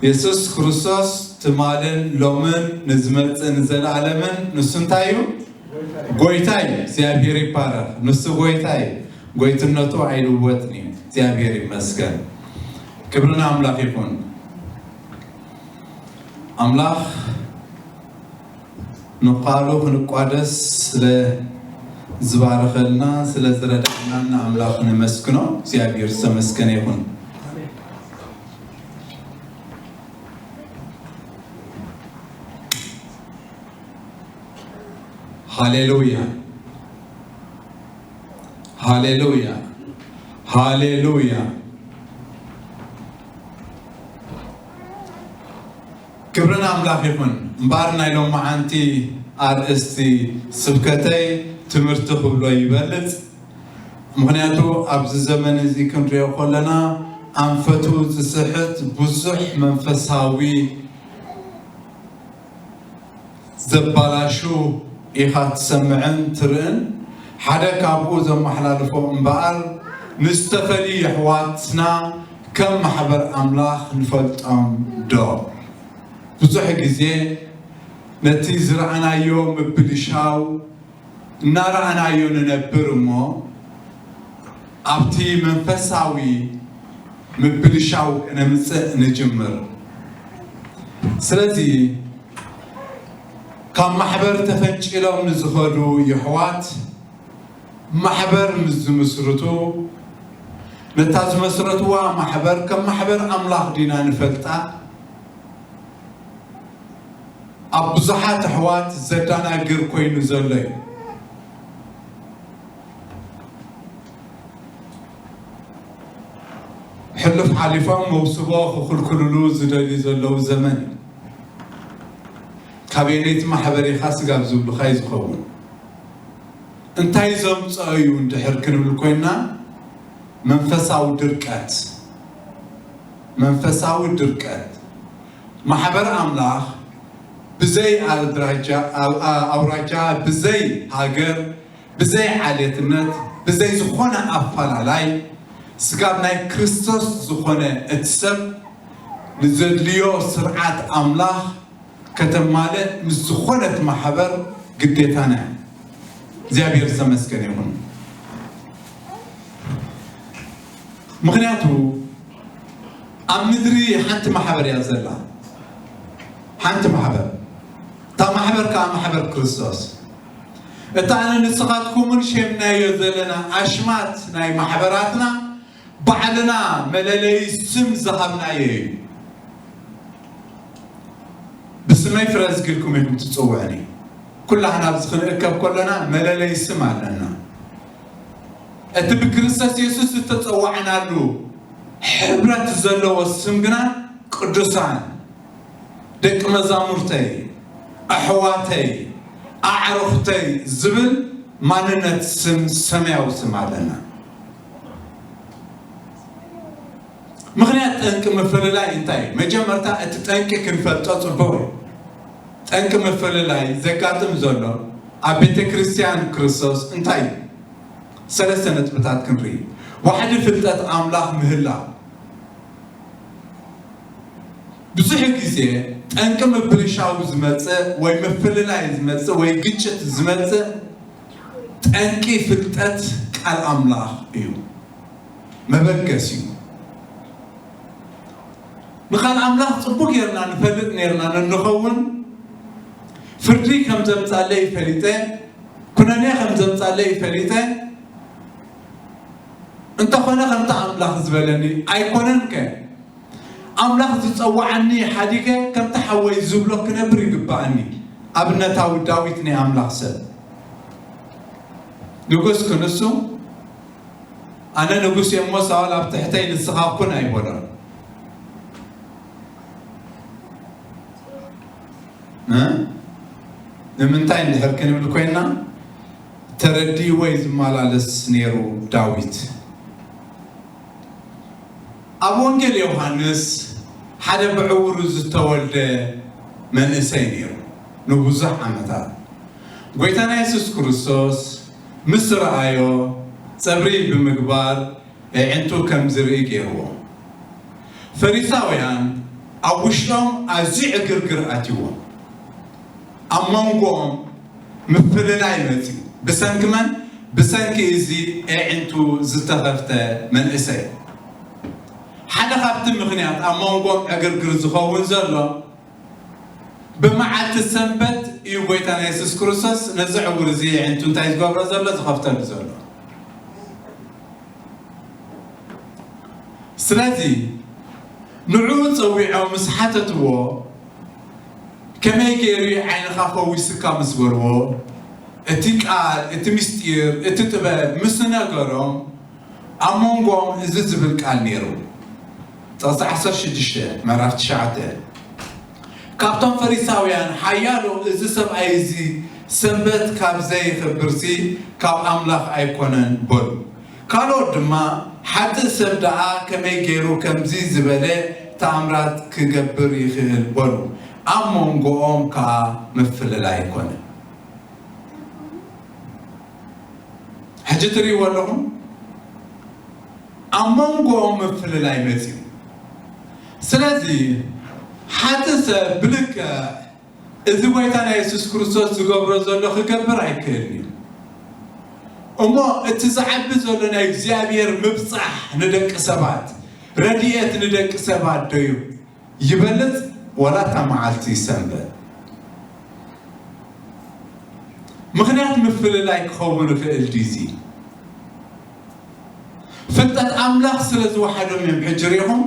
የሱስ ክርስቶስ ትማልን ሎምን ንዝመጽእ ንዘለኣለምን ንሱ እንታይ እዩ? ጎይታ እዩ። እግዚኣብሔር ይባረኽ። ንሱ ጎይታ እዩ። ጎይትነቱ ኣይልወጥን እዩ። እግዚኣብሔር ይመስገን። ክብሪ ንኣምላኽ ይኹን። ኣምላኽ ንቃሉ ክንቋደስ ስለ ዝባረኸልና፣ ስለ ዝረዳእና ንኣምላኽ ነመስግኖ። እግዚኣብሔር ዝተመስገነ ይኹን። ሃሌሉያ፣ ሃሌሉያ፣ ሃሌሉያ። ክብሪ ንኣምላኽ ይኹን። እምበኣር ናይ ሎማዓንቲ ኣርእስቲ ስብከተይ ትምህርቲ ክብሎ ይበልጽ። ምኽንያቱ ኣብዚ ዘመን እዚ ክንሪኦ ከለና ኣንፈቱ ዝስሕት ብዙሕ መንፈሳዊ ዘባላሹ ኢኻ ትሰምዕን ትርእን። ሓደ ካብኡ ዘመሓላልፎ እምበኣር ንዝተፈልዩ የሕዋትና ከም ማሕበር ኣምላኽ ንፈልጦም ዶ? ብዙሕ ግዜ ነቲ ዝረኣናዮ ምብልሻው እናረኣናዮ ንነብር እሞ ኣብቲ መንፈሳዊ ምብልሻው ከነምጽእ ንጅምር። ስለዚ ካብ ማሕበር ተፈንጪሎም ንዝኸዱ የሕዋት ማሕበር ምስ ዝምስርቱ፣ ነታ ዝመስረትዋ ማሕበር ከም ማሕበር ኣምላኽ ዲና ንፈልጣ? ኣብ ብዙሓት ኣሕዋት ዘዳናግር ኮይኑ ዘሎ እዩ። ሕሉፍ ሓሊፎም መውስቦ ክኽልክልሉ ዝደልዩ ዘለዉ ዘመን እዩ። ካበየነይቲ ማሕበር ኢኻ ስጋብ ዝብሉኻ እዩ ዝኸውን። እንታይ ዘምፅኦ እዩ እንድሕር ክንብል ኮይና፣ መንፈሳዊ ድርቀት፣ መንፈሳዊ ድርቀት። ማሕበር ኣምላኽ ብዘይ ኣድራጃ፣ ኣ-፣ ኣ-፣ ኣውራጃ፣ ብዘይ ሃገር፣ ብዘይ ዓሌትነት፣ ብዘይ ዝኾነ ኣፈላላይ፣ ስጋብ ናይ ክርስቶስ ዝኾነ እቲ ሰብ ንዘድልዮ ስርዓት ኣምላኽ ከተማልእ ምስ ዝኾነት ማሕበር ግዴታና እዩ። እግዚኣብሔር ዝተመስገነ ይኹን። ምኽንያቱ ኣብ ምድሪ ሓንቲ ማሕበር እያ ዘላ። ሓንቲ ማሕበር። እታ ማሕበር ከዓ ማሕበር ክርስቶስ። እታ ኣነ ንስኻትኩምን ሸምናዮ ዘለና ኣሽማት ናይ ማሕበራትና ባዕልና መለለዪ ስም ዝሃብናዮ እዩ። ብስመይ ፍረ ዝግልኩም ኢኹም ትጽውዕኒ። ኩላህና ኣብዚ ክንእከብ ከለና መለለዪ ስም ኣለና። እቲ ብክርስቶስ የሱስ ዝተጸዋዕናሉ ሕብረት ዘለዎ ስም ግና ቅዱሳን፣ ደቂ መዛሙርተይ፣ ኣሕዋተይ፣ ኣዕሩኽተይ ዝብል ማንነት ስም፣ ሰማያዊ ስም ኣለና። ምኽንያት ጠንቂ ምፍልላይ እንታይ እዩ? መጀመርታ እቲ ጠንቂ ክንፈልጦ ጽቡቕ እዩ። ጠንቂ ምፍልላይ ዘጋጥም ዘሎ ኣብ ቤተ ክርስቲያን ክርስቶስ እንታይ እዩ? ሰለስተ ነጥብታት ክንርኢ። ዋሕዲ ፍልጠት ኣምላኽ ምህላው። ብዙሕ ግዜ ጠንቂ ምብልሻው ዝመጽእ ወይ ምፍልላይ ዝመጽእ ወይ ግጭት ዝመጽእ ጠንቂ ፍልጠት ቃል ኣምላኽ እዩ። መበገስ እዩ። ንቓል ኣምላኽ ጽቡቕ ጌርና ንፈልጥ ኔርና ንንኸውን፣ ፍርዲ ከም ዘምጻለይ ፈሊጠ፣ ኩነኔ ከም ዘምጻለይ ፈሊጠ፣ እንተኾነ ከምቲ ኣምላኽ ዝበለኒ ኣይኮነን ከ፣ ኣምላኽ ዝጸውዓኒ ሓዲገ ከምቲ ሓወይ ዝብሎ ክነብር ይግብኣኒ። ኣብነታዊ ዳዊት ናይ ኣምላኽ ሰብ። ንጉስ ክንሱ፣ ኣነ ንጉስ እየ እሞ ሳኦል ኣብ ትሕተይ ንስኻ ኩን ኣይበሎን። እ? ንምንታይ እንድሕር ክንብል ኮይና፣ ተረዲእዎ እዩ ዝመላለስ ነይሩ ዳዊት። ኣብ ወንጌል ዮሃንስ ሓደ ብዕውሩ ዝተወልደ መንእሰይ ነይሩ። ንብዙሕ ዓመታት ጎይታና የሱስ ክርስቶስ ምስ ረኣዮ፣ ጸብሪ ብምግባር ኣዒንቱ ከም ዝርኢ ገይርዎ። ፈሪሳውያን ኣብ ውሽጦም ኣዝዩ ዕግርግር ኣትይዎም። ኣብ መንጎኦም ምፍልላይ መጺኡ። ብሰንኪ መን? ብሰንኪ እዚ ኣዒንቱ ዝተኸፍተ መንእሰይ። ሓደ ካብቲ ምኽንያት ኣብ መንጎኦም ዕግርግር ዝኸውን ዘሎ፣ ብመዓልቲ ሰንበት እዩ ጎይታና የሱስ ክርስቶስ ነዚ ዕውር እዚ ኣዒንቱ እንታይ ዝገብሮ ዘሎ? ዝኸፍተሉ ዘሎ። ስለዚ ንዕኡ ጸዊዖም ምስ ሓተትዎ፣ ከመይ ገይሩ እዩ ዓይንኻ ፈዊስካ ምስ በልዎ፣ እቲ ቃል፣ እቲ ምስጢር፣ እቲ ጥበብ ምስ ነገሮም፣ ኣብ መንጎኦም እዚ ዝብል ቃል ነይሩ። ጥቕሲ ዓሰርተ ሽዱሽተ፣ ምዕራፍ ትሽዓተ። ካብቶም ፈሪሳውያን ሓያሎ፣ "እዚ ሰብኣይ እዚ ሰንበት ካብ ዘየኽብርሲ ካብ ኣምላኽ ኣይኮነን" በሉ። ካልኦት ድማ፣ "ሓጥእ ሰብ ደኣ ከመይ ገይሩ ከምዚ ዝበለ ተኣምራት ክገብር ይኽእል?" በሉ። ኣብ መንጎኦም ከኣ ምፍልላይ ኮነ። ሕጂ ትርእይዎ ኣለኹም፣ ኣብ መንጎኦም ምፍልላይ መጺኡ። ስለዚ ሓጥእ ሰብ ብልክዕ እዚ ጎይታና የሱስ ክርስቶስ ዝገብሮ ዘሎ ክገብር ኣይክእልን እዩ። እሞ እቲ ዝዓቢ ዘሎ ናይ እግዚኣብሔር ምብጻሕ ንደቂ ሰባት፣ ረድኤት ንደቂ ሰባት ዶ እዩ ይበልጽ፣ ወላ እታ መዓልቲ ሰንበት? ምኽንያት ምፍልላይ ክኸውን ይኽእል ድዩ እዚ? ፍልጠት ኣምላኽ ስለ ዝወሓዶም እዮም። ሕጂ ርኢኹም፣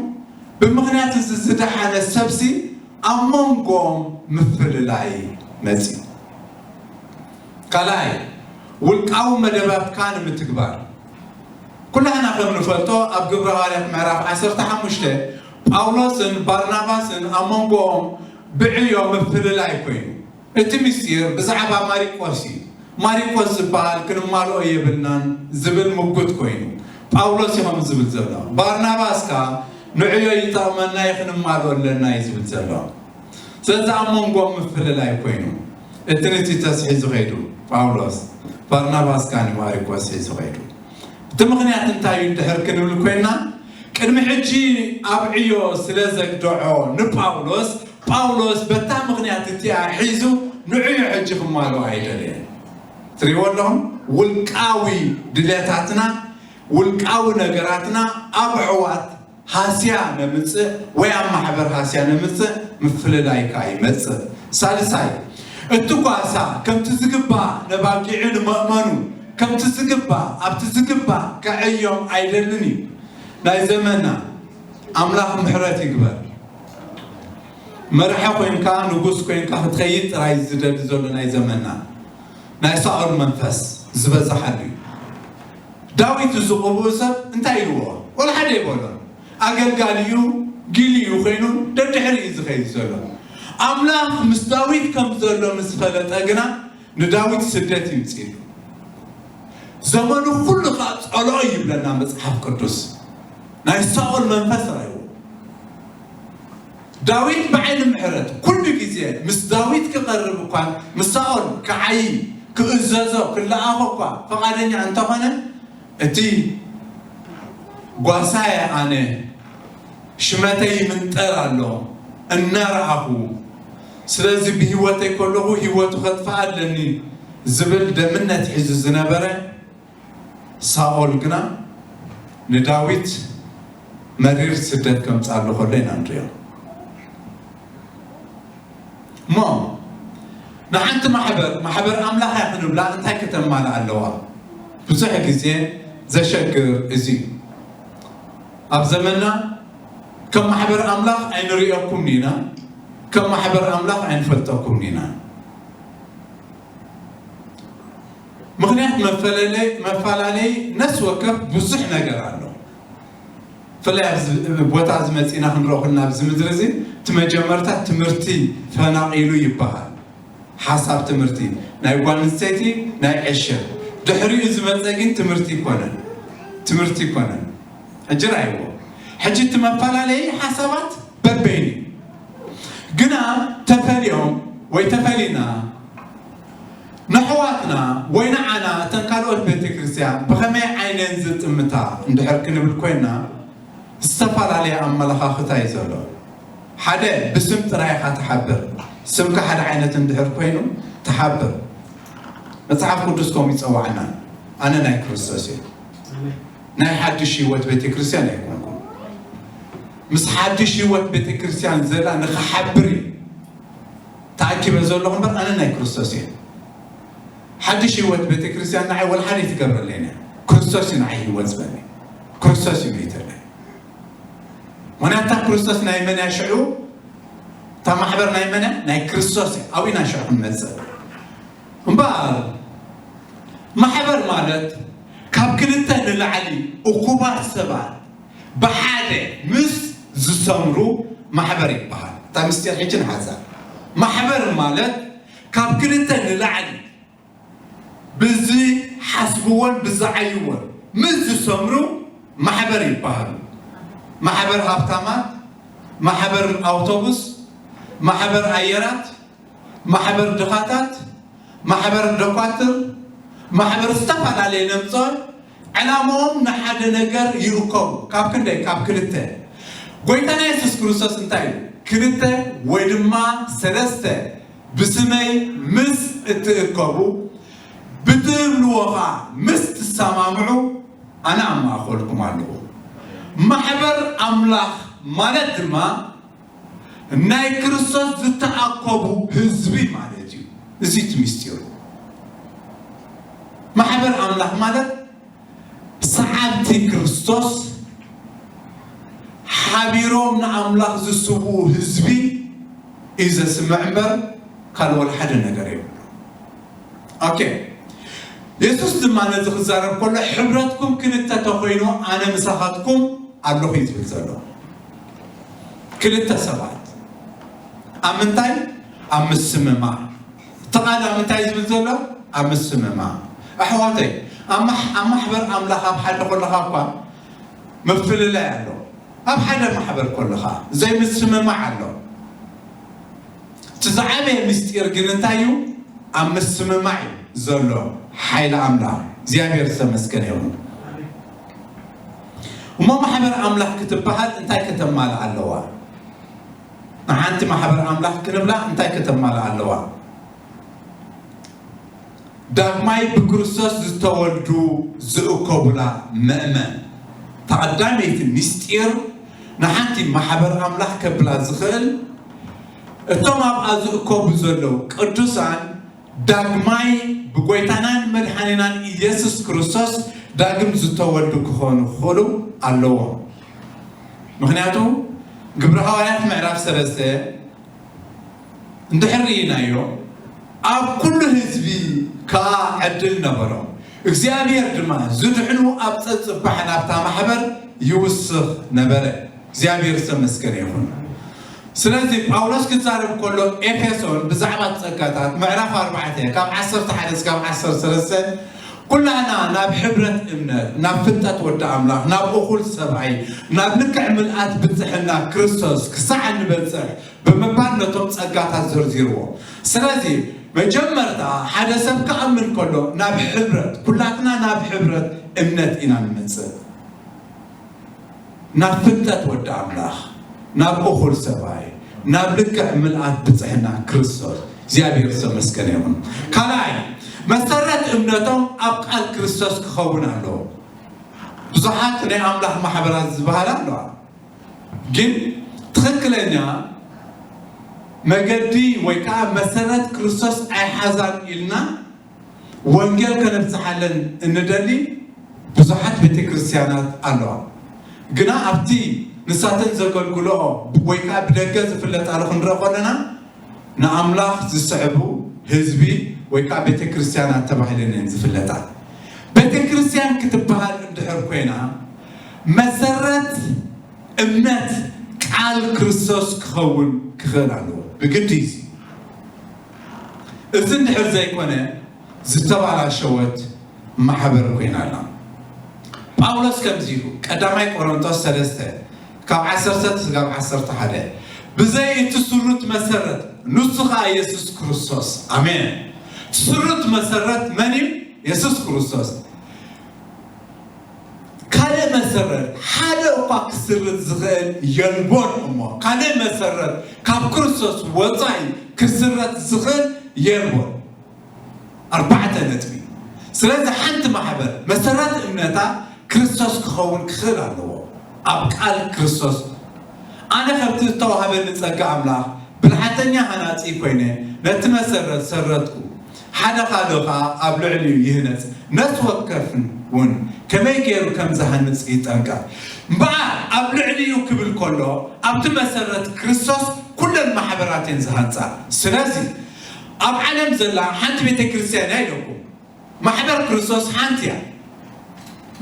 ብምኽንያት እዚ ዝደሓነ ሰብሲ ኣብ መንጎኦም ምፍልላይ መጺኡ። ካልኣይ፣ ውልቃዊ መደባትካ ንምትግባር። ኩላህና ከም ንፈልጦ፣ ኣብ ግብረ ሃዋርያት ምዕራፍ ዓሰርተ ሓሙሽተ፣ ጳውሎስን ባርናባስን ኣብ መንጎኦም ብዕዮ ምፍልላይ ኮይኑ፣ እቲ ምስጢር ብዛዕባ ማሪቆስ እዩ። ማሪቆስ ዝበሃል ክንማልኦ የብልናን ዝብል ምጉት ኮይኑ፣ ጳውሎስ እዩ ከምኡ ዝብል ዘሎ። ባርናባስ ከኣ ንዕዮ ይጠቕመና እዩ፣ ክንማልኦ ኣለና እዩ ዝብል ዘሎ። ስለዚ ኣብ መንጎኦም ምፍልላይ ኮይኑ፣ እቲ ንቲቶስ ሒዙ ከይዱ ጳውሎስ፣ ባርናባስ ከኣ ንማሪቆስ ሒዙ ከይዱ። እቲ ምኽንያት እንታይ እዩ እንድሕር ክንብል ኮይና፣ ቅድሚ ሕጂ ኣብ ዕዮ ስለ ዘግደዖ ንጳውሎስ፣ ጳውሎስ በታ ምኽንያት እቲኣ ሒዙ ንዕዮ ሕጂ ክማልኦ ኣይደለየን። ትሪእዎ ኣለኹም? ውልቃዊ ድሌታትና፣ ውልቃዊ ነገራትና ኣብ ኣሕዋት ሃስያ ነምጽእ ወይ ኣብ ማሕበር ሃስያ ነምጽእ፣ ምፍልላይ ከኣ ይመጽእ። ሳልሳይ፣ እቲ ጓሳ ከምቲ ዝግባእ ነባጊዑ ንመእመኑ ከምቲ ዝግባእ ኣብቲ ዝግባእ ከዐዮም ኣይደልን እዩ። ናይ ዘመና ኣምላኽ ምሕረት ይግበር። መራሒ ኮይንካ፣ ንጉስ ኮይንካ ክትኸይድ ጥራይ ዝደሊ ዘሎ ናይ ዘመና፣ ናይ ሳኦል መንፈስ ዝበዝሓሉ እዩ። ዳዊት እዚ ቅቡእ ሰብ እንታይ ኢልዎ? ወላ ሓደ ኣይበሎን። ኣገልጋሊ እዩ፣ ጊሊ እዩ ኮይኑ፣ ደድሕሪ እዩ ዝኸይድ ዘሎ። ኣምላኽ ምስ ዳዊት ከም ዘሎ ምስ ፈለጠ ግና፣ ንዳዊት ስደት ይምጽእሉ። ዘመኑ ኩሉ ከኣ ጸልኦ ይብለና መጽሓፍ ቅዱስ። ናይ ሳኦል መንፈስ ርኣይዎ። ዳዊት ብዓይኒ ምሕረት ኩሉ ግዜ ምስ ዳዊት ክቐርብ እኳ፣ ምስ ሳኦል ክዓዪ፣ ክእዘዞ፣ ክለኣኾ እኳ ፈቓደኛ እንተኾነ፣ እቲ "ጓሳየ ኣነ፣ ሽመተይ ይምንጠር ኣሎ እናረኣኹ፣ ስለዚ ብህይወተይ ከለኹ ህይወቱ ከጥፍኣ ኣለኒ" ዝብል ደምነት ሒዙ ዝነበረ ሳኦል ግና ንዳዊት መሪር ስደት ከምጽኣሉ ከሎ ኢና ንሪኦ። እሞ ንሓንቲ ማሕበር፣ ማሕበር ኣምላኽ እያ ክንብላ እንታይ ከተማልእ ኣለዋ? ብዙሕ ግዜ ዘሸግር እዚ እዩ። ኣብ ዘመንና ከም ማሕበር ኣምላኽ ኣይንርእየኩምን ኢና፣ ከም ማሕበር ኣምላኽ ኣይንፈልጠኩምን ኢና። ምኽንያት መፈላለይ፣ መፈላለይ ነፍሲ ወከፍ ብዙሕ ነገር ኣሎ። ብፍላይ ኣብዚ ቦታ እዚ መጺና ክንረኦ ከለና ኣብዚ ምድሪ እዚ እቲ መጀመርታ ትምህርቲ ፈናቒሉ ይበሃል። ሓሳብ ትምህርቲ ናይ ጓል ኣንስተይቲ ናይ ዕሽር ድሕሪኡ ዝመጸ ግን ትምህርቲ ይኮነን፣ ትምህርቲ ይኮነን። ሕጂ ራእይዎ። ሕጂ እቲ መፈላለይ ሓሳባት በበይኑ እዩ። ግና ተፈልዮም ወይ ተፈሊና ንኣሕዋትና ወይ ንዓና እተን ካልኦት ቤተ ክርስቲያን ብኸመይ ዓይነን ዝጥምታ እንድሕር ክንብል ኮይና ዝተፈላለየ ኣመለኻኽታ እዩ ዘሎ። ሓደ ብስም ጥራይ ኢኻ ትሓብር። ስምካ ሓደ ዓይነት እንድሕር ኮይኑ ትሓብር። መጽሓፍ ቅዱስ ከምኡ ይጸዋዕና። ኣነ ናይ ክርስቶስ እየ። ናይ ሓድሽ ህይወት ቤተክርስትያን ኣይኮንኩም። ምስ ሓድሽ ህይወት ቤተክርስትያን ዘላ ንኽሓብር እዩ ተኣኪበ ዘለኹ እምበር ኣነ ናይ ክርስቶስ እየ። ሓድሽ ህይወት ቤተክርስትያን ንዓይ ወላ ሓደ ትገብረለይ እያ። ክርስቶስ እዩ ንዓይ ህይወት ዝበኒ። ክርስቶስ እዩ መይተለይ። ምኽንያቱ ክርስቶስ ናይ መን እያ ሽዑ? እታ ማሕበር ናይ መን እያ? ናይ ክርስቶስ እያ። ኣብኡ ኢና ሽዑ ክንመጽእ። እምበኣር ማሕበር ማለት ካብ ክልተ ንላዕሊ እኩባት ሰባት ብሓደ ምስ ዝሰምሩ ማሕበር ይበሃል። እታ ምስጢር ሕጂ ንሓዛ። ማሕበር ማለት ካብ ክልተ ንላዕሊ ብዝሓስብዎን ብዝዓይዎን ምስ ዝሰምሩ ማሕበር ይበሃሉ። ማሕበር ሃብታማት፣ ማሕበር ኣውቶቡስ፣ ማሕበር ኣየራት፣ ማሕበር ድኻታት፣ ማሕበር ደኳትር፣ ማሕበር ዝተፈላለየ ነምጾ ዕላምኦም ንሓደ ነገር ይእከቡ። ካብ ክንደይ? ካብ ክልተ። ጎይታና የሱስ ክርስቶስ እንታይ ኢሉ? ክልተ ወይ ድማ ሰለስተ ብስመይ ምስ እትእከቡ፣ ብትብልዎ ኸዓ ምስ ትሰማምዑ፣ ኣነ ኣብ ማእኸልኩም ኣለኹ። ማሕበር ኣምላኽ ማለት ድማ ናይ ክርስቶስ ዝተኣከቡ ህዝቢ ማለት እዩ። እዚ እቲ ምስጢሩ። ማሕበር ኣምላኽ ማለት ሰዓብቲ ክርስቶስ ሓቢሮም ንኣምላኽ ዝስውኡ ህዝቢ እዩ ዘስምዕ እምበር ካልእ ወላ ሓደ ነገር የብሉ። ኦኬ። የሱስ ድማ ነዚ ክዛረብ ከሎ ሕብረትኩም ክልተ ተኾይኑ ኣነ ምሳኻትኩም ኣለኹ እዩ ዝብል ዘሎ። ክልተ ሰባት ኣብ ምንታይ? ኣብ ምስምማዕ። እቲ ቃል ኣብ ምንታይ ዝብል ዘሎ? ኣብ ምስምማዕ። ኣሕዋተይ፣ ኣብ ማሕ- ኣብ ማሕበር ኣምላኽ ኣብ ሓደ ከለኻ እኳ ምፍልላይ ኣሎ። ኣብ ሓደ ማሕበር ከለኻ ዘይምስምማዕ ኣሎ። እቲ ዝዓበየ ምስጢር ግን እንታይ እዩ? ኣብ ምስምማዕ እዩ ዘሎ ሓይሊ ኣምላኽ። እግዚኣብሔር ዝተመስገነ ይኹን። እሞ ማሕበር ኣምላኽ ክትበሃል እንታይ ከተማልእ ኣለዋ? ንሓንቲ ማሕበር ኣምላኽ ክንብላ እንታይ ከተማልእ ኣለዋ? ዳግማይ ብክርስቶስ ዝተወልዱ ዝእከቡላ መእመን። ተቐዳመይቲ ምስጢር ንሓንቲ ማሕበር ኣምላኽ ከብላ ዝኽእል እቶም ኣብኣ ዝእከቡ ዘለዉ ቅዱሳን ዳግማይ ብጎይታናን መድሓኒናን ኢየሱስ ክርስቶስ ዳግም ዝተወልዱ ክኾኑ ክኽእሉ ኣለዎም። ምኽንያቱ ግብረ ሃዋርያት ምዕራፍ ሰለስተ እንድሕር ርኢናዮ፣ ኣብ ኩሉ ህዝቢ ከኣ ዕድል ነበሮም። እግዚኣብሔር ድማ ዝድሕኑ ኣብ ጸጽባሕ ናብታ ማሕበር ይውስኽ ነበረ። እግዚኣብሔር ዝተመስገነ ይኹን። ስለዚ ጳውሎስ ክዛረብ ከሎ ኤፌሶን ብዛዕባ ጸጋታት ምዕራፍ ኣርባዕተ ካብ ዓሰርተ ሓደ እስካብ ዓሰርተ ሰለስተ ኩላና ናብ ሕብረት እምነት፣ ናብ ፍልጠት ወዲ ኣምላኽ፣ ናብ እኹል ሰብኣይ፣ ናብ ልክዕ ምልኣት ብጽሕና ክርስቶስ ክሳዕ እንበጽሕ ብምባል ነቶም ጸጋታት ዘርዚርዎ። ስለዚ መጀመርታ ሓደ ሰብ ክኣምን ከሎ ናብ ሕብረት፣ ኩላትና ናብ ሕብረት እምነት ኢና ንመጽእ። ናብ ፍልጠት ወዲ ኣምላኽ፣ ናብ እኹል ሰብኣይ፣ ናብ ልክዕ ምልኣት ብጽሕና ክርስቶስ። እግዚኣብሔር ዝተመስገነ ይኹን። ካልኣይ፣ መሰረት እምነቶም ኣብ ቃል ክርስቶስ ክኸውን ኣለዎ። ብዙሓት ናይ ኣምላኽ ማሕበራት ዝበሃላ ኣለዋ፣ ግን ትኽክለኛ መገዲ ወይ ከዓ መሰረት ክርስቶስ ኣይሓዛን ኢልና ወንጌል ከነብፅሓለን እንደሊ ብዙሓት ቤተክርስትያናት ኣለዋ። ግና ኣብቲ ንሳተን ዘገልግልኦ ወይ ከዓ ብደገ ዝፍለጣሉ ክንርኢ ከለና ንኣምላኽ ዝስዕቡ ህዝቢ ወይ ከዓ ቤተክርስትያናት ተባሂለን እየን ዝፍለጣ። ቤተክርስትያን ክትበሃል እንድሕር ኮይና መሰረት እምነት ቃል ክርስቶስ ክኸውን ክኽእል ኣለዎ። ብግዲ እዚ። እዚ እንድሕር ዘይኮነ ዝተባላሸወት ማሕበር ኮይና ኣላ። ጳውሎስ ከምዚ ኢሉ ቀዳማይ ቆሮንቶስ ሰለስተ ካብ ዓሰርተ ክሳብ ዓሰርተ ሓደ ብዘይ እቲ ስሩት መሰረት ንሱ ኸዓ የሱስ ክርስቶስ። ኣሜን። እቲ ስሩት መሰረት መን እዩ? የሱስ ክርስቶስ። ካልእ መሰረት ሓደ እኳ ክስርት ዝኽእል የልቦን። እሞ ካልእ መሰረት ካብ ክርስቶስ ወፃኢ ክስረት ዝኽእል የልቦን። ኣርባዕተ ነጥቢ። ስለዚ ሓንቲ ማሕበር መሰረት እምነታ ክርስቶስ ክኸውን ክኽእል ኣለዎ። ኣብ ቃል ክርስቶስ ኣነ ከብቲ ዝተዋህበኒ ጸጋ ኣምላኽ ብልሓተኛ ሃናጺ ኮይነ ነቲ መሰረት ሰረትኩ፣ ሓደ ካልእ ኸኣ ኣብ ልዕሊኡ ይህነጽ፣ ነፍሲ ወከፍን እውን ከመይ ገይሩ ከም ዝሃንጽ ይጠንቀቕ። እምበኣር ኣብ ልዕሊኡ ክብል ከሎ ኣብቲ መሰረት ክርስቶስ ኩለን ማሕበራት እየን ዝሃንጻ። ስለዚ ኣብ ዓለም ዘላ ሓንቲ ቤተ ክርስቲያን እያ ኢለኩም። ማሕበር ክርስቶስ ሓንቲ እያ።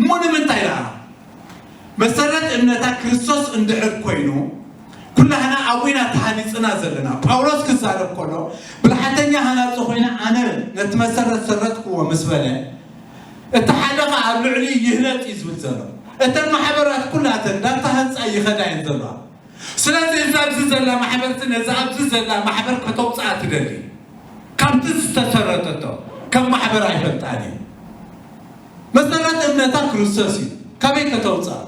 እሞ ንምንታይ ደኣ? መሰረት እምነታ ክርስቶስ እንድሕር ኮይኑ ኩላህና ኣብኡ ኢና ተሃኒፅና ዘለና። ጳውሎስ ክዛረብ ከሎ ብልሓተኛ ሃናፂ ኮይነ ኣነ ነቲ መሰረት ሰረትክዎ ምስ በለ እቲ ሓደ ኸዓ ኣብ ልዕሊ ይህነፅ እዩ ዝብል ዘሎ። እተን ማሕበራት ኩላተን እንዳተሃንፃ ይኸዳ እየን ዘለዋ። ስለዚ እዛ ኣብዚ ዘላ ማሕበርቲ ነዛ ኣብዚ ዘላ ማሕበር ከተውፅኣ ትደሊ። ካብቲ ዝተሰረተቶ ከም ማሕበር ኣይፈልጣን እዩ። መሰረት እምነታ ክርስቶስ እዩ። ካበይ ከተውፅኣ?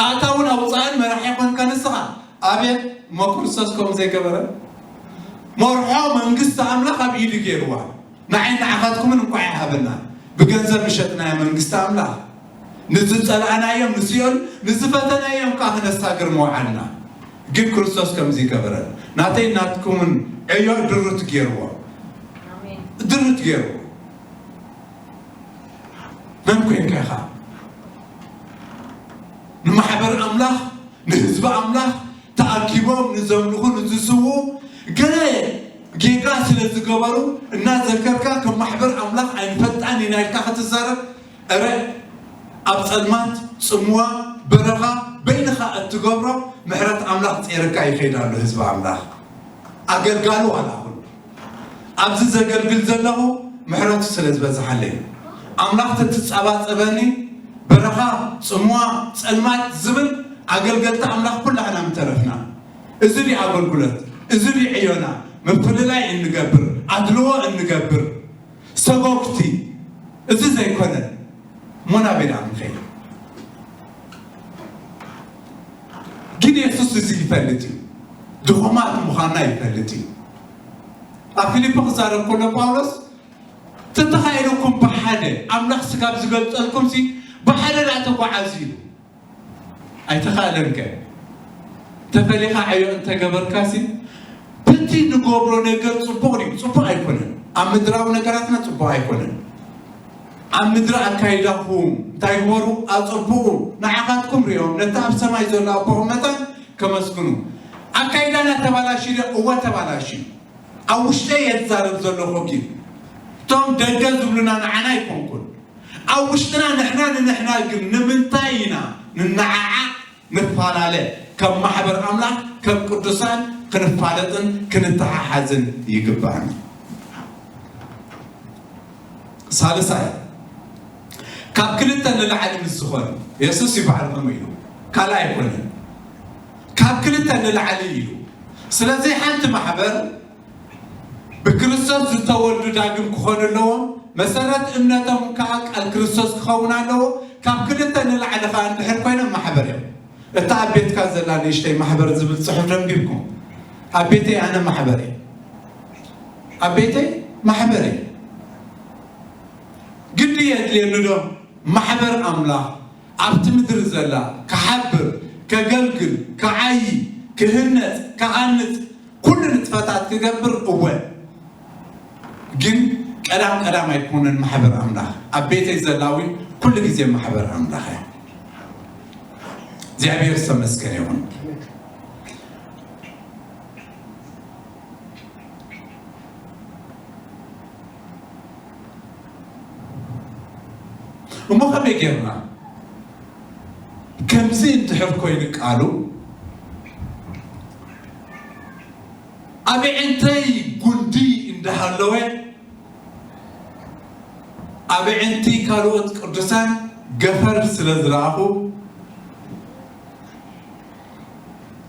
ኣእታውን ኣውፃእን መራሒ ኮንካ ንስኻ። ኣቤት እሞ ክርስቶስ ከምኡ ዘይገበረ? መርሖ መንግስቲ ኣምላኽ ኣብ ኢዱ ገይርዋ። ንዓይ ንዓኻትኩምን እንኳዕ ይሃበና። ብገንዘብ ዝሸጥናዮ መንግስቲ ኣምላኽ። ንዝጸላእናዮም ንሲኦል፣ ንዝፈተናዮም ከኣ ክነሳግር መውዓልና። ግን ክርስቶስ ከምዚ ይገበረን። ናተይ ናትኩምን ዕዮ ድሩት ገይርዎ። ድሩት ገይርዎ። መን ኮይንካ ኢኻ? ንማሕበር ኣምላኽ፣ ንህዝቢ ኣምላኽ ተኣኪቦም ንዘምልኹ፣ ንዝስዉ፣ ገለ ጌጋ ስለ ዝገበሩ እናዘከርካ ከም ማሕበር ኣምላኽ ኣይንፈልጣን ኢና ኢልካ ክትዛረብ፣ እረ ኣብ ጸልማት፣ ጽምዋ፣ በረኻ በይንኻ እትገብሮ ምሕረት ኣምላኽ ጼርካ ይኸይድ ኣሎ ህዝቢ ኣምላኽ። ኣገልጋሊ ዋላ ኩሉ ኣብዚ ዘገልግል ዘለኹ ምሕረቱ ስለ ዝበዝሓለይ ኣምላኽ ተትጸባጸበኒ በረኻ፣ ጽምዋ፣ ጸልማት ዝብል ኣገልገልቲ ኣምላኽ ኩላህና ምተረፍና። እዚ ድዩ ኣገልግሎት? እዚ ድዩ ዕዮና? ምፍልላይ እንገብር፣ ኣድልዎ እንገብር፣ ሰጎግቲ፣ እዚ ዘይኮነ እሞ ናበይ ደኣ ንኸይድ? ግን የሱስ እዚ ይፈልጥ እዩ። ድኹማት ምዃንና ይፈልጥ እዩ። ኣብ ፊልፒ ክዛረብ ከሎ ጳውሎስ ተተኻኢሉኩም ብሓደ ኣምላኽ ስጋብ ዝገልጸልኩም ሲ ብሓደ ደኣ ተጓዓዙ ኢሉ። ኣይተኻእለንከ? ተፈሊኻ ዕዮ እንተገበርካሲ በቲ ንገብሮ ነገር ጽቡቕ ድዩ? ጽቡቕ ኣይኮነን። ኣብ ምድራዊ ነገራትና ጽቡቕ ኣይኮነን። ኣብ ምድሪ ኣካይዳኹም እንታይ ግበሩ? ኣጸብቑ። ንዓኻትኩም ሪኦም ነቲ ኣብ ሰማይ ዘሎ ኣቦኹም መጠን ከመስግኑ። ኣካይዳና ተባላሽዩ ድዩ? እወ ተባላሽዩ። ኣብ ውሽጠይ እየ ዝዛረብ ዘለኹ ግን እቶም ደገ ዝብሉና ንዓና ኣይኮንኩን። ኣብ ውሽጥና ንሕና ንንሕና ግን ንምንታይ ኢና ንነዓዓቕ ንፈላለ? ከም ማሕበር ኣምላኽ ከም ቅዱሳን ክንፋለጥን ክንተሓሓዝን ይግባእና። ሳልሳይ ካብ ክልተ ንላዕሊ ምስ ዝኾነ የሱስ ይበዓል ከምኡ ኢሉ ካልእ ኣይኮነን። ካብ ክልተ ንላዕሊ ኢሉ ስለዚ ሓንቲ ማሕበር ብክርስቶስ ዝተወልዱ ዳግም ክኾኑ ኣለዎም። መሰረት እምነቶም ከዓ ቃል ክርስቶስ ክኸውን ኣለዎ። ካብ ክልተ ንላዕሊ ከዓ እንድሕር ኮይኖም ማሕበር እዮም። እታ ኣብ ቤትካ ዘላ ንእሽተይ ማሕበር ዝብል ፅሑፍ ደንቢብኩም ኣብ ቤተይ ኣነ ማሕበር እየ ኣብ ቤተይ ማሕበር እየ ግዲ የድልየኒ ዶ ማሕበር ኣምላኽ ኣብቲ ምድሪ ዘላ ክሓብር ከገልግል ክዓዪ ክህነፅ ክሃንፅ ኩሉ ንጥፈታት ክገብር እወ ግን ቀዳም ቀዳም ኣይኮነን ማሕበር ኣምላኽ ኣብ ቤተይ ዘላ እውን ኩሉ ግዜ ማሕበር ኣምላኽ እያ እግዚኣብሔር ዝተመስገነ ይኹን እሞ ከመይ ጌርና ከምዚ እንድሕር ኮይኑ ቃሉ ኣብ ዕንተይ ጉንዲ እንዳሃለወ ኣብ ዕንቲ ካልኦት ቅዱሳን ገፈር ስለ ዝረኣኹ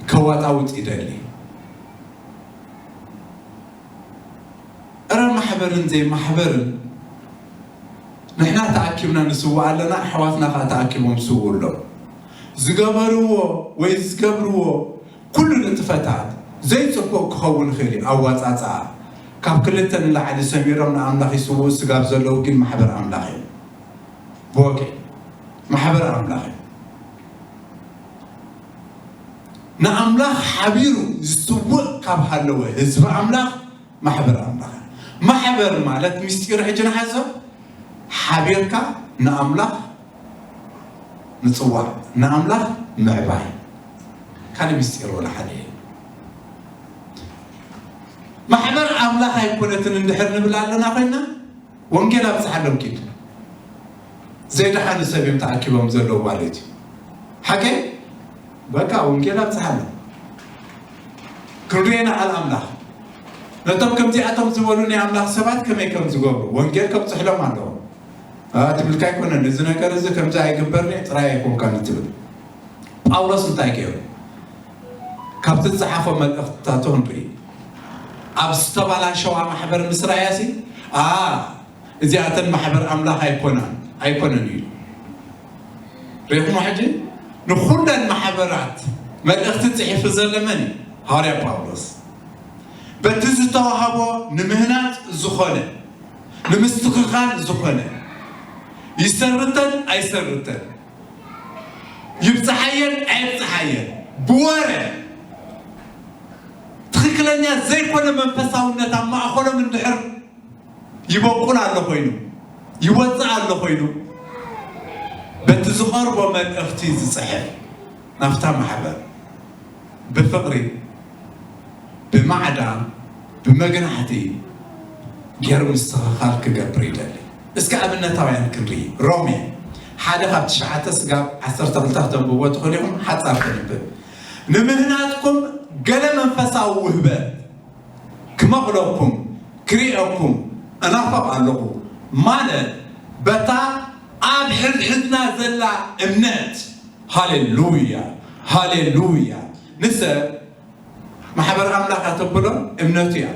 ከዋጣውጥ ይደሊ እረ ማሕበርን ዘይማሕበርን ንሕና ተኣኪብና ንስውእ ኣለና ኣሕዋትና ከዓ ተኣኪቦም ስውእ ኣሎ ዝገበርዎ ወይ ዝገብርዎ ኩሉ ንጥፈታት ዘይጽቡቕ ክኸውን ይኽእል እዩ። ኣዋጻጽኣ ካብ ክልተ ንላዕሊ ሰሚሮም ንኣምላኽ ይስውኡ ስጋብ ዘለዉ ግን ማሕበር ኣምላኽ እዮም። ብወግዒ ማሕበር ኣምላኽ እዮም። ንኣምላኽ ሓቢሩ ዝስውእ ካብ ሃለወ ህዝቢ ኣምላኽ ማሕበር ኣምላኽ። ማሕበር ማለት ምስጢሩ ሕጂ ንሓዞ ሓቢርካ ንኣምላኽ ምጽዋዕ፣ ንኣምላኽ ምዕባይ። ካልእ ምስጢር ወላ ሓደ የለን። ማሕበር ኣምላኽ ኣይኮነትን እንድሕር ንብል ኣለና ኮይና ወንጌል ኣብጽሓሎም ኪድ። ዘይደሓኑ ሰብ እዮም ተኣኪቦም ዘለዉ ማለት እዩ። ሓቀይ በቃ ወንጌል ኣብጽሓሎም። ክንሪኦ ንዓል ኣምላኽ ነቶም ከምዚኣቶም ዝበሉ ናይ ኣምላኽ ሰባት ከመይ ከም ዝገብሩ ወንጌል ከብጽሕሎም ኣለዎ። ትብልካ ኣይኮነን እዚ ነገር እዚ ከምዚ ኣይግበርኒ ጥራይ ኣይኮንካን ትብል። ጳውሎስ እንታይ ገይሩ? ካብቲ ዝጸሓፎ መልእኽትታቱ ክንርኢ። ኣብ ዝተባላሸዋ ማሕበር ምስ ረኣያሲ፣ ኣ፣ እዚኣተን ማሕበር ኣምላኽ ኣይኮናን፣ ኣይኮነን እዩ። ርኢኹሞ ሕጂ? ንኹለን ማሕበራት መልእኽቲ ጽሒፉ ዘሎ መን እዩ? ሃዋርያ ጳውሎስ። በቲ ዝተዋህቦ ንምህናጽ ዝኾነ፣ ንምስትኽኻል ዝኾነ፣ ይሰርተን ኣይሰርተን፣ ይብጽሓየን ኣይብጽሓየን፣ ብወረ ትኽክለኛ ዘይኮነ መንፈሳውነት ኣብ ማእኸሎም እንድሕር ይበቁል ኣሎ ኮይኑ፣ ይወጽእ ኣሎ ኮይኑ፣ በቲ ዝቐርቦ መልእኽቲ ዝጽሕፍ ናብታ ማሕበር ብፍቕሪ፣ ብማዕዳ፣ ብመግናሕቲ ገይሩ ምስትኽኻል ክገብር ይደሊ። እስከ ኣብነታውያን ክንርኢ። ሮሜ ሓደ ካብ ትሽዓተ ስጋብ ዓሰርተ ክልተ ክተንብብዎ ትኽእሉ ኢኹም፣ ሓጻር ክንብብ። ንምህናጽኩም ገለ መንፈሳዊ ውህበት ክመቕለኩም ክርእየኩም እናፈቕ ኣለኹ፣ ማለት በታ ኣብ ሕድሕድና ዘላ እምነት። ሃሌሉያ፣ ሃሌሉያ። ንሰብ ማሕበር ኣምላኽ እያ ተብሎ እምነቱ እያ።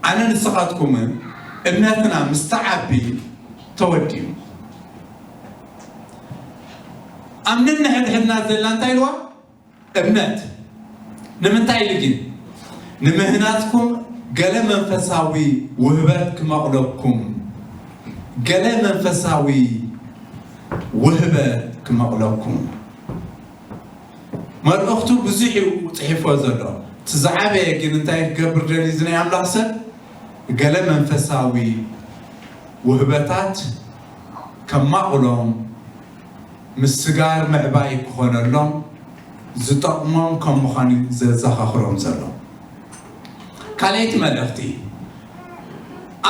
ኣነ ንስኻትኩምን እምነትና ምስ ተዓቢ ተወዲኡ። ኣብ ነንሕድሕድና ዘላ እንታይ ኢልዋ? እምነት። ንምንታይ ኢሉ ግን? ንምህናጽኩም ገለ መንፈሳዊ ውህበት ክመቕለኩም፣ ገለ መንፈሳዊ ውህበት ክመቕለኩም። መልእኽቱ ብዙሕ እዩ ጽሒፎ ዘሎ። እቲ ዝዓበየ ግን እንታይ ክገብር ደልዩ እዚ ናይ ኣምላኽ ሰብ? ገለ መንፈሳዊ ውህበታት ከማቕሎም ምስጋር ምዕባይ ክኾነሎም ዝጠቕሞም ከም ምዃኑ እዩ ዘዘኻኽሮም ዘሎ። ካልኣይቲ መልእኽቲ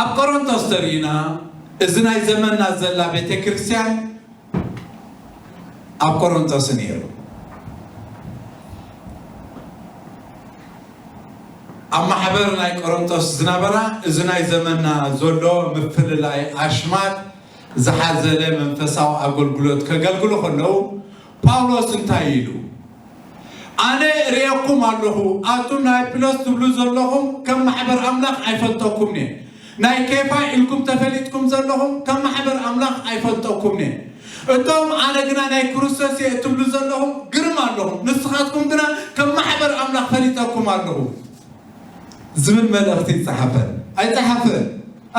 ኣብ ቆሮንቶስ ተርእዩና፣ እዚ ናይ ዘመንና ዘላ ቤተ ክርስቲያን ኣብ ቆሮንቶስ ነይሩ። ኣብ ማሕበር ናይ ቆሮንቶስ ዝነበራ እዚ ናይ ዘመንና ዘሎ ምፍልላይ ኣሽማት ዝሓዘለ መንፈሳዊ ኣገልግሎት ከገልግሉ ከለዉ ጳውሎስ እንታይ ኢሉ? ኣነ እርእየኩም ኣለኹ፣ ኣቱም ናይ ኣፒሎስ ትብሉ ዘለኹም ከም ማሕበር ኣምላኽ ኣይፈልጠኩምን እየ። ናይ ኬፋ ኢልኩም ተፈሊጥኩም ዘለኹም ከም ማሕበር ኣምላኽ ኣይፈልጠኩምን እየ። እቶም ኣነ ግና ናይ ክርስቶስ እየ እትብሉ ዘለኹም ግርም ኣለኹም፣ ንስኻትኩም ግና ከም ማሕበር ኣምላኽ ፈሊጠኩም ኣለኹ። ዝብል መልእኽቲ ይጸሓፈን ኣይጸሓፈን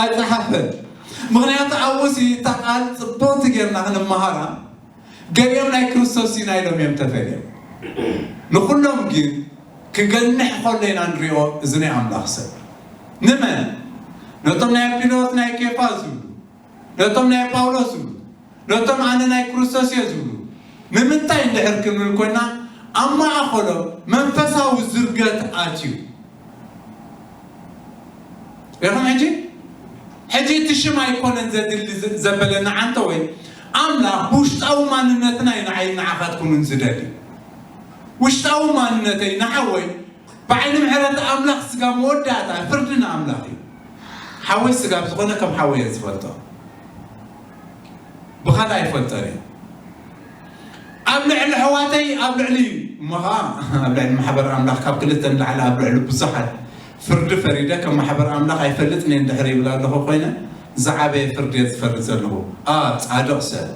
ኣይጸሓፈን። ምኽንያቱ ኣብኡ ሲ እታ ቃል ጽብቕቲ ጌርና ክንመሃራ፣ ገሊኦም ናይ ክርስቶስ ኢና ኢሎም እዮም ተፈልዮም። ንኹሎም ግን ክገንሕ ከሎ ኢና ንሪኦ። እዚ ናይ ኣምላኽ ሰብ ንመን? ነቶም ናይ ኣፒሎስ ናይ ኬፋ ዝብሉ፣ ነቶም ናይ ጳውሎስ ዝብሉ፣ ነቶም ኣነ ናይ ክርስቶስ እየ ዝብሉ። ንምንታይ እንድሕር ክንብል ኮይና ኣብ ማእኸሎም መንፈሳዊ ዝርገት ኣትዩ። ርኢኹም ሕጂ? ሕጂ እቲ ሽም ኣይኮነን ዘድሊ ዘ- ዘበለና ዓንተ ወይ ኣምላኽ ብውሽጣዊ ማንነትና እዩ ንዓይ ንዓኻትኩምን ዝደሊ። ውሽጣዊ ማንነተይ ንሓወይ ብዓይኒ ምሕረት ኣምላኽ ስጋ መወዳእታ ፍርዲ ንኣምላኽ እዩ። ሓወይ ስጋ ብዝኾነ ከም ሓወይ እየ ዝፈልጦ፣ ብኻልእ ኣይፈልጦን እየ። ኣብ ልዕሊ ኣሕዋተይ ኣብ ልዕሊ እሞ ኸዓ ኣብ ልዕሊ ማሕበር ኣምላኽ ካብ ክልተ ንላዕሊ ኣብ ልዕሊ ብዙሓት ፍርዲ ፈሪደ ከም ማሕበር ኣምላኽ ኣይፈልጥን እየ እንድሕር ይብል ኣለኹ ኮይነ ዝዓበየ ፍርዲ እየ ዝፈርድ ዘለኹ። ኣ ጻድቕ ሰብ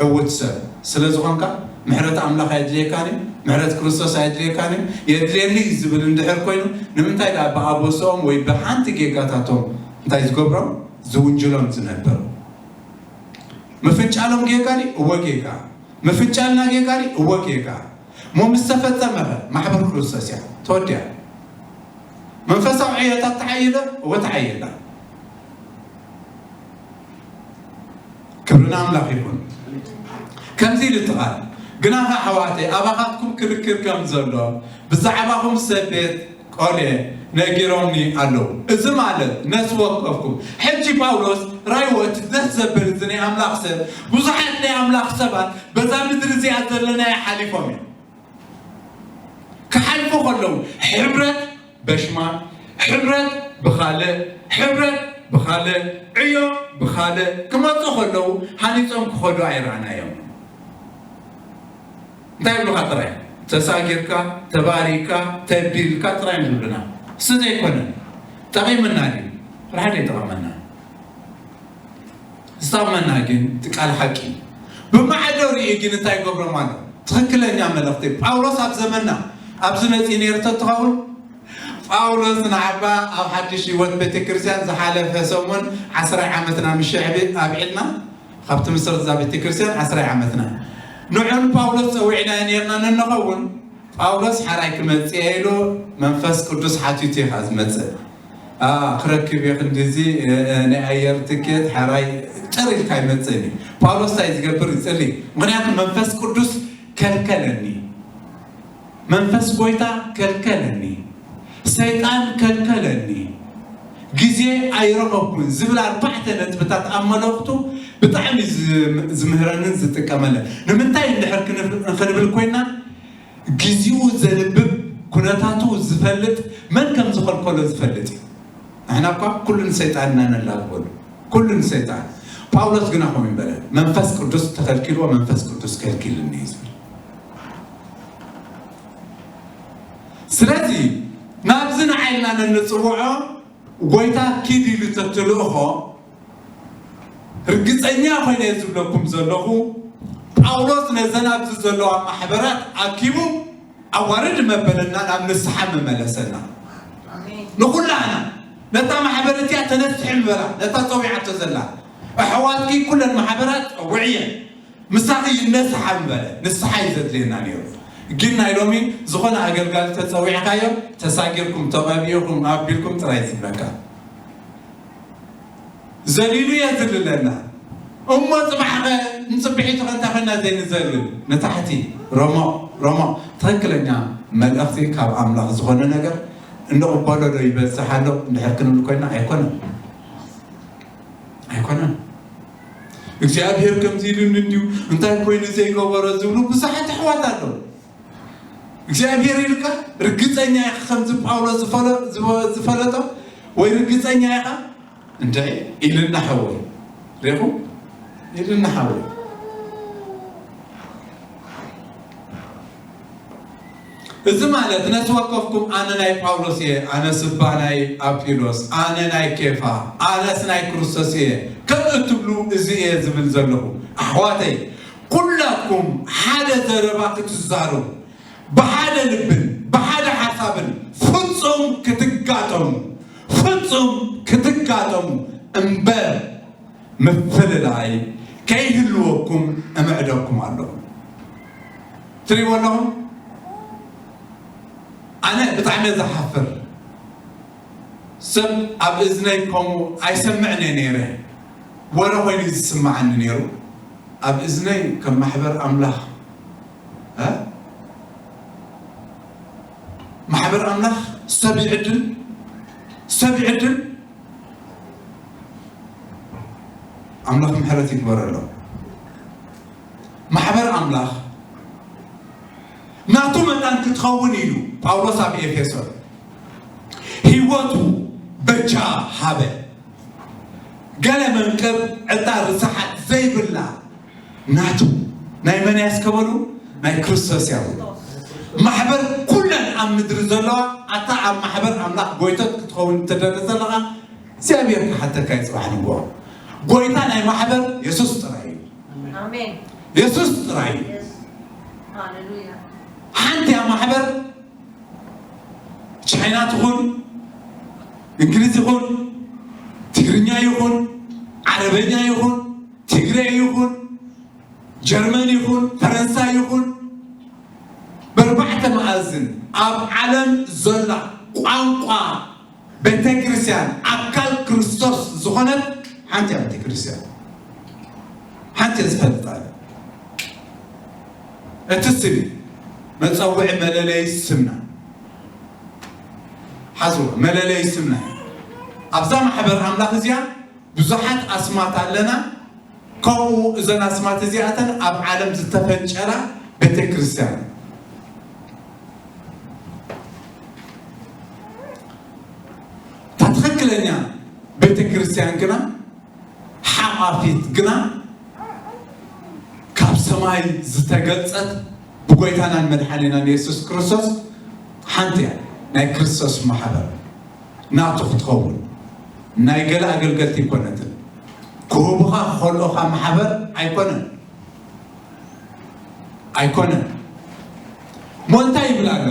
ዕውት ሰብ ስለ ዝኾንካ ምሕረት ኣምላኽ ኣየድልየካን እዩ፣ ምሕረት ክርስቶስ ኣየድልየካን እዩ፣ የድልየኒ እዩ ዝብል እንድሕር ኮይኑ፣ ንምንታይ ደኣ ብኣበስኦም ወይ ብሓንቲ ጌጋታቶም እንታይ ዝገብሮም? ዝውንጅሎም ዝነብር። ምፍንጫሎም ጌጋ ድዩ? እወ ጌጋ። ምፍንጫልና ጌጋ ድዩ? እወ ጌጋ። እሞ ምስ ተፈጸመ ኸ ማሕበር ክርስቶስ እያ ተወዲኣ። መንፈሳዊ ዕዮታት ተዓይለ? እወ ተዓይላ። ክብሪ ንኣምላኽ ይኹን። ከምዚ ኢሉ እቲ ቃል፣ ግናኸ ኣሕዋተይ፣ ኣባኻትኩም ክርክር ከም ዘሎ ብዛዕባኹም ሰብ ቤት ቆሌ ነጊሮምኒ ኣለዉ። እዚ ማለት ነፍሲ ወከፍኩም። ሕጂ ጳውሎስ ራእይዎ እቲ ደስ ዘብል እዚ ናይ ኣምላኽ ሰብ፣ ብዙሓት ናይ ኣምላኽ ሰባት በዛ ምድሪ እዚኣ ዘለናዮ ሓሊፎም እዮም። ክሓልፉ ከለዉ ሕብረት በሽማ፣ ሕብረት ብኻልእ፣ ሕብረት ብኻልእ፣ ዕዮ ብኻልእ ክመፁ ከለዉ ሃኒፆም ክኸዱ ኣይረኣናዮም። እንታይ ይብሉኻ ጥራይ? ተሳጊርካ፣ ተባሪካ፣ ተቢልካ ጥራይ እዮም ዝብሉና። እሱ ዘይኮነ ጠቒምና ድዩ? ሓደ ይጠቐመና። ዝጠቕመና ግን እቲ ቃል ሓቂ እዩ። ብማዕዶ ርእዩ ግን እንታይ ይገብሮም ኣሎ? ትኽክለኛ መልእኽቲ ጳውሎስ ኣብ ዘመንና ኣብዚ መፂኡ ነይሩ ተትኸውን፣ ጳውሎስ ንዓባ ኣብ ሓድሽ ህይወት ቤተክርስትያን ዝሓለፈ ሰሙን ዓስራይ ዓመትና ምሸዕቢ ኣብዒልና፣ ካብቲ ምስረት እዛ ቤተክርስትያን ዓስራይ ዓመትና። ንዑን ጳውሎስ ጸዊዕናዮ ነርና ነንኸውን፣ ጳውሎስ ሓራይ ክመጽእ ኢሉ መንፈስ ቅዱስ ሓቲቱ ኢኻ ዝመጽእ። ኣ፣ ክረክብ እየ ክንድዚ፣ እ፣ እ፣ ናይ ኣየር ትኬት ሓራይ ጥር ኢልካ ይመጽእን እዩ። ጳውሎስ እንታይ ዝገብር? ይጽሊ። ምኽንያቱ መንፈስ ቅዱስ ከልከለኒ። መንፈስ ጎይታ ከልከለኒ። ሰይጣን ከልከለኒ። ግዜ ኣይረኸብኩን ዝብል ኣርባዕተ ነጥብታት ኣብ መልእኽቱ ብጣዕሚ ዝ-፣ ዝምህረንን ዝጥቀመለን። ንምንታይ እንድሕር ክንብ-፣ ክንብል ኮይና፣ ግዜኡ ዘንብብ፣ ኩነታቱ ዝፈልጥ፣ መን ከም ዝኸልከሎ ዝፈልጥ እዩ። ንሕና እኳ ኩሉ ንሰይጣን ኢና ነላግበሉ። ኩሉ ንሰይጣን። ጳውሎስ ግና ከምኡ ይበለ፣ መንፈስ ቅዱስ ተኸልኪልዎ፣ መንፈስ ቅዱስ ከልኪልኒ እዩ ዝብል። ስለዚ ናብዚ ንዓይ ኢልና ነንጽውዖ፣ ጎይታ ኪድ ኢሉ ተትልእኾ፣ ርግጸኛ ኮይነ እየ ዝብለኩም ዘለኹ፣ ጳውሎስ ነዘን ኣብዚ ዘለዋ ማሕበራት ኣኪቡ ኣዋርድ መበለና ናብ ንስሓ መመለሰና። ኣሜን። ንኹላህና ነታ ማሕበር እቲኣ ተነስሒ ምበላ፣ ነታ ጸዊዓቶ ዘላ ኣሕዋትኪ ኩለን ማሕበራት ጸውዕየን፣ ምሳኺ ይነስሓ ምበለ፣ ንስሓ እዩ ዘድልየና ነይሩ። ግን ናይ ሎሚ ዝኾነ ኣገልጋሊ ተጸዊዕካዮ፣ ተሳጊርኩም፣ ተቐቢእኹም፣ ኣቢልኩም ጥራይ ዝብለካ። ዘሊሉ እየ ዝልለና። እሞ ጽባሕ ኸ ንጽብሒቱ ኸ እንታይ ኾና ዘይንዘልል? ንታሕቲ፣ ረሞቕ፣ ረሞቕ። ትኽክለኛ መልእኽቲ ካብ ኣምላኽ ዝኾነ ነገር እንቕበሎ ዶ ይበዝሕ ኣሎ? እንድሕር ክንብል ኮይና ኣይኮነን። ኣይኮነን። እግዚኣብሔር ከምዚ ኢሉኒ እንድዩ፣ እንታይ ኮይኑ ዘይገበሮ ዝብሉ ብዙሓት ኣሕዋት ኣለዉ። እግዚኣብሔር ኢልካ ርግጸኛ ኢኻ ከምዚ ጳውሎስ ዝፈለ-፣ ዝፈ-፣ ዝፈለጦ ወይ ርግጸኛ ኢኻ? እንታይ ኢልና ሓወይ? ሪኹም? ኢልና ሓወይ። እዚ ማለት ነፍሲ ወከፍኩም ኣነ ናይ ጳውሎስ እየ፣ ኣነስ እባ ናይ ኣጵሎስ፣ ኣነ ናይ ኬፋ፣ ኣነስ ናይ ክርስቶስ እየ ከም እትብሉ እዚ እየ ዝብል ዘለኹ። ኣሕዋተይ፣ ኩላትኩም ሓደ ዘረባ ክትዛረቡ፣ ብሓደ ልብን ብሓደ ሓሳብን ፍጹም ክትጋጠሙ፣ ፍጹም ክትጋጠሙ እምበር ምፍልላይ ከይህልወኩም እምዕደኩም ኣለኹ። ትሪእዎ ኣለኹም? ኣነ ብጣዕሚ እየ ዝሓፍር። ሰብ ኣብ እዝነይ ከምኡ ኣይሰምዕን እየ ነይረ። ወረ ኮይኑ እዩ ዝስምዓኒ ነይሩ። ኣብ እዝነይ ከም ማሕበር ኣምላኽ፣ እ? ማሕበር ኣምላኽ ሰብ ይዕድል፣ ሰብ ይዕድል። ኣምላኽ ምሕረት ይግበረሎም። ማሕበር ኣምላኽ ናቱ መጠን ክትኸውን ኢሉ ጳውሎስ ኣብ ኤፌሶን ህይወቱ በጃ ሃበ። ገለ መንቅብ ዕጣ ርስሓት ዘይብላ ናቱ። ናይ መን እያ እስከ በሉ? ናይ ክርስቶስ እያ በሉ። ማሕበር ኩለን ኣብ ምድሪ ዘለዋ፣ ኣታ ኣብ ማሕበር ኣምላኽ ጎይቶት ክትኸውን እትደሊ ዘለኻ እግዚኣብሔር ክሓተካ እዩ ጽባሕ ንግሆ። ጎይታ ናይ ማሕበር የሱስ ጥራይ እዩ። ኣሜን። የሱስ ጥራይ እዩ። ሓንቲ እያ ማሕበር። ቻይና ትኹን፣ እንግሊዝ ይኹን፣ ትግርኛ ይኹን፣ ዓረበኛ ይኹን፣ ትግሬ ይኹን፣ ጀርመን ይኹን፣ ፈረንሳይ ይኹን፣ በርባዕተ መኣዝን ኣብ ዓለም ዘላ ቋንቋ ቤተክርስትያን ኣካል ክርስቶስ ዝኾነት ሓንቲ እያ። ቤተክርስትያን ሓንቲ እየ ዝፈልጣ። እቲ ስም መጸውዒ መለለይ ስምና ሓዝዎ፣ መለለይ ስምና። ኣብዛ ማሕበር ኣምላኽ እዚኣ ብዙሓት ኣስማት ኣለና። ከምኡ እዘን ኣስማት እዚኣተን ኣብ ዓለም ዝተፈንጨላ ቤተክርስትያን። እታ ትኽክለኛ ቤተክርስትያን ግና ሓቋፊት ግና ካብ ሰማይ ዝተገልጸት ብጎይታናን መድሓኒናን የሱስ ክርስቶስ ሓንቲ እያ። ናይ ክርስቶስ ማሕበር ናቱ ክትኸውን ናይ ገለ ኣገልገልቲ ኣይኮነትን። ክህቡኻ ክኸልኦኻ ማሕበር ኣይኮነን፣ ኣይኮነን። ሞ እንታይ ይብል ኣሎ?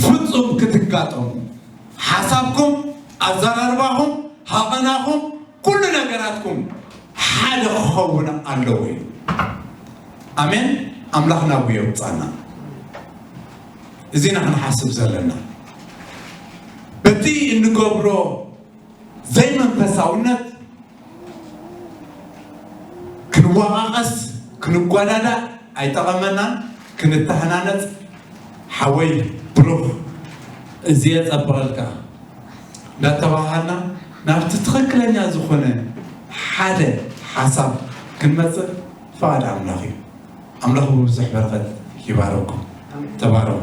ፍጹም ክትጋጠሙ፣ ሓሳብኩም፣ ኣዘራርባኹም፣ ሃቐናኹም፣ ኩሉ ነገራትኩም ሓደ ክኸውን ኣለዎ እዩ። ኣሜን። ኣምላኽ ናብኡ የውጻና። እዚ ኢና ክንሓስብ ዘለና። በቲ እንገብሮ ዘይመንፈሳውነት ክንወቓቐስ፣ ክንጓዳዳእ ኣይጠቐመናን። ክንተሃናነጽ፣ ሓወይ ብሩኽ፣ እዚ የጸብቐልካ እንዳተባሃልና ናብቲ ትኽክለኛ ዝኾነ ሓደ ሓሳብ ክንመጽእ ፍቓድ ኣምላኽ እዩ። ኣምላኽ ብብዙሕ በረኸት ይባረኩም። ተባረኹ።